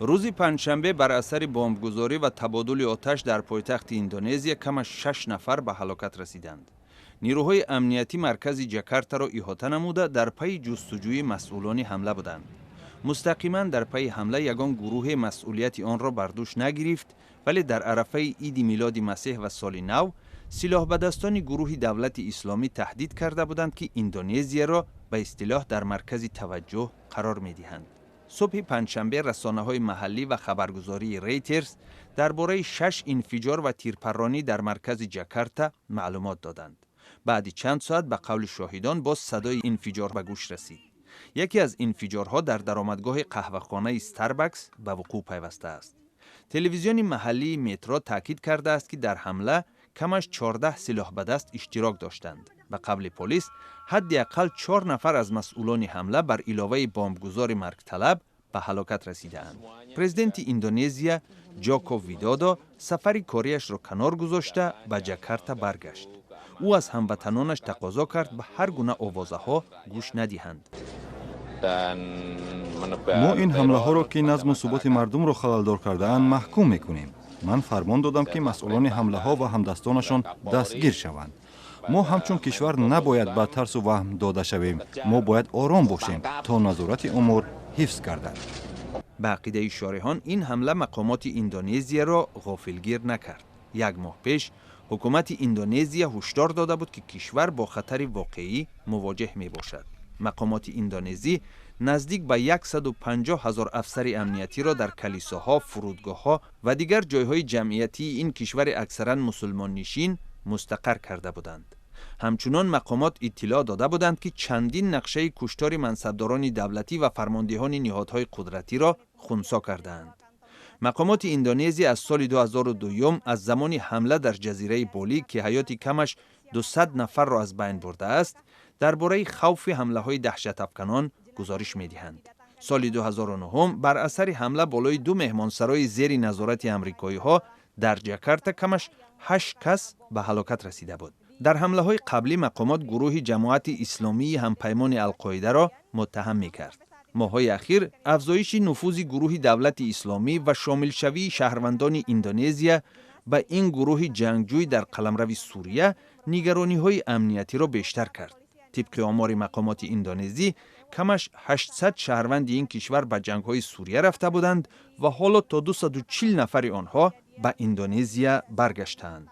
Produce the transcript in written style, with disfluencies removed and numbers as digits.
Рӯзи панҷшанбе бар асари бомбгузорӣ ва табодули оташ дар пойтахти Индонезия камаш шаш нафар ба ҳалокат расиданд. Нирӯҳои амниятӣ маркази Ҷакартаро иҳота намуда, дар пайи ҷустуҷӯи масъулони ҳамла буданд. Мустақиман дар пайи ҳамла ягон гурӯҳе масъулияти онро бар дӯш нагирифт, вале дар арафаи иди Милоди Масеҳ ва Соли нав силоҳбадастони гурӯҳи Давлати Исломӣ таҳдид карда буданд, ки Индонезияро ба истилоҳ дар маркази таваҷҷӯҳ қарор медиҳанд. Субҳи панҷшанбе расонаҳои маҳаллӣ ва хабаргузории Рейтерс дар бораи шаш инфиҷор ва тирпарронӣ дар маркази Ҷакарта маълумот доданд. Баъди чанд соат, ба қавли шоҳидон, боз садои инфиҷор ба гӯш расид. Яке аз инфиҷорҳо дар даромадгоҳи қаҳвахонаи Старбакс ба вуқӯъ пайвастааст. Телевизиони маҳаллии Метро таъкид кардааст, ки дар ҳамла камаш 14 силоҳбадаст иштирок доштанд. Ба қавли полис, ҳадди ақал чор нафар аз масъулони ҳамла бар иловаи бомбгузори маргталаб ба ҳалокат расидаанд. Президенти Индонезия Ҷоко Видодо сафари кориашро канор гузошта, ба Ҷакарта баргашт. Ӯ аз ҳамватанонаш тақозо кард, ба ҳар гуна овозаҳо гӯш надиҳанд. Мо ин ҳамлаҳоро, ки назму суботи мардумро халалдор кардаанд, маҳкум мекунем. Ман фармон додам, ки масъулони ҳамлаҳо ва ҳамдастонашон дастгир шаванд. Мо ҳамчун кишвар набояд ба тарсу ваҳм дода шавем. Мо бояд ором бошем, то назорати умур ҳифз гардад. Ба ақидаи шореҳон, ин ҳамла мақомоти Индонезияро ғофилгир накард. Як моҳ пеш ҳукумати Индонезия ҳушдор дода буд, ки кишвар бо хатари воқеӣ мувоҷеҳ мебошад. Мақомоти индонезӣ наздик ба 150 ҳазор афсари амниятиро дар калисоҳо, фурудгоҳҳо ва дигар ҷойҳои ҷамъиятии ин кишвари аксаран мусулмоннишин мустақар карда буданд. Ҳамчунон мақомот иттилоъ дода буданд, ки чандин нақшаи куштори мансабдорони давлатӣ ва фармондеҳони ниҳодҳои қудратиро хунсо кардаанд. Мақомоти Индонезия аз соли 2002, аз замони ҳамла дар ҷазираи Болӣ, ки ҳаёти камаш 200 нафарро аз байн бурдааст, дар бораи хавфи ҳамлаҳои даҳшатафканон гузориш медиҳанд. Соли 2009 бар асари ҳамла болои ду меҳмонсарои зери назорати амрикоиҳо дар Ҷакарта камаш ҳашт кас ба ҳалокат расида буд. Дар ҳамлаҳои қаблӣ мақомот гурӯҳи Ҷамоати Исломии ҳампаймони Алқоидаро муттаҳам мекард. Моҳҳои ахир афзоиши нуфузи гурӯҳи Давлати Исломӣ ва шомилшавии шаҳрвандони Индонезия ба ин гурӯҳи ҷангҷӯй дар қаламрави Сурия нигарониҳои амниятиро бештар кард. Тибқи омори мақомоти индонезӣ, камаш 800 шаҳрванди ин кишвар ба ҷангҳои Сурия рафта буданд ва ҳоло то 240 нафари онҳо ба Индонезия баргаштаанд.